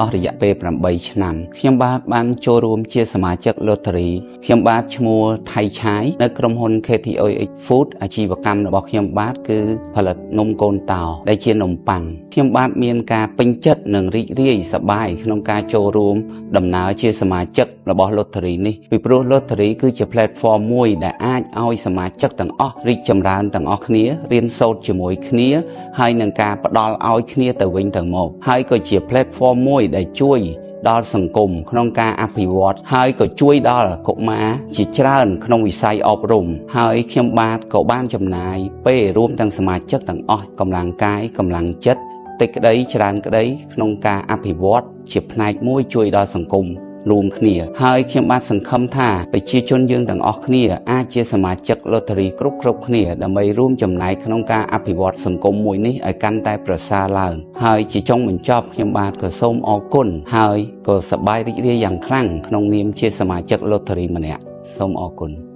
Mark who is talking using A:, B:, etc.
A: អស់រយៈពេល8ឆ្នាំខ្ញុំបាទបានចូលរួមជាសមាជិក Lottery ខ្ញុំបាទឈ្មោះថៃឆាយនៅក្រុមហ៊ុន KTOX Food អាជីវកម្មរបស់ខ្ញុំបាទគឺផលិតនំកូនតោដែលជានំប៉័ងខ្ញុំបាទមានការពេញចិត្តនិងរីករាយសប្បាយក្នុងការចូលរួមដំណើរជាសមាជិករបស់ Lottery នេះពីព្រោះ Lottery គឺជា platform មួយដែលអាចឲ្យសមាជិកទាំងអស់រីកចម្រើនទាំងអស់គ្នារៀនសូត្រជាមួយគ្នាហើយនឹងការផ្ដល់ឲ្យគ្នាទៅវិញទៅមកហើយក៏ជា platform មួយដែលជួយដល់សង្គមក្នុងការអភិវឌ្ឍហើយក៏ជួយដល់កុមារជាច្រើនក្នុងវិស័យអប់រំហើយខ្ញុំបាទក៏បានចំណាយពេលរួមទាំងសមាជិកទាំងអស់កម្លាំងកាយកម្លាំងចិត្តតិចក្តីច្រើនក្តីក្នុងការអភិវឌ្ឍជាផ្នែកមួយជួយដល់សង្គមរួមគ្នាហើយខ្ញុំបាទសង្ឃឹមថាប្រជាជនយើងទាំងអស់គ្នាអាចជាសមាជិក Lottery គ្រប់គ្រប់គ្នាដើម្បីរួមចំណែកក្នុងការអភិវឌ្ឍសង្គមមួយនេះឲ្យកាន់តែប្រសើរឡើងហើយជាចុងបញ្ចប់ខ្ញុំបាទក៏សូមអរគុណហើយក៏សប្បាយរីករាយយ៉ាងខ្លាំងក្នុងនាមជាសមាជិក Lottery ម្នាក់សូមអរគុណ។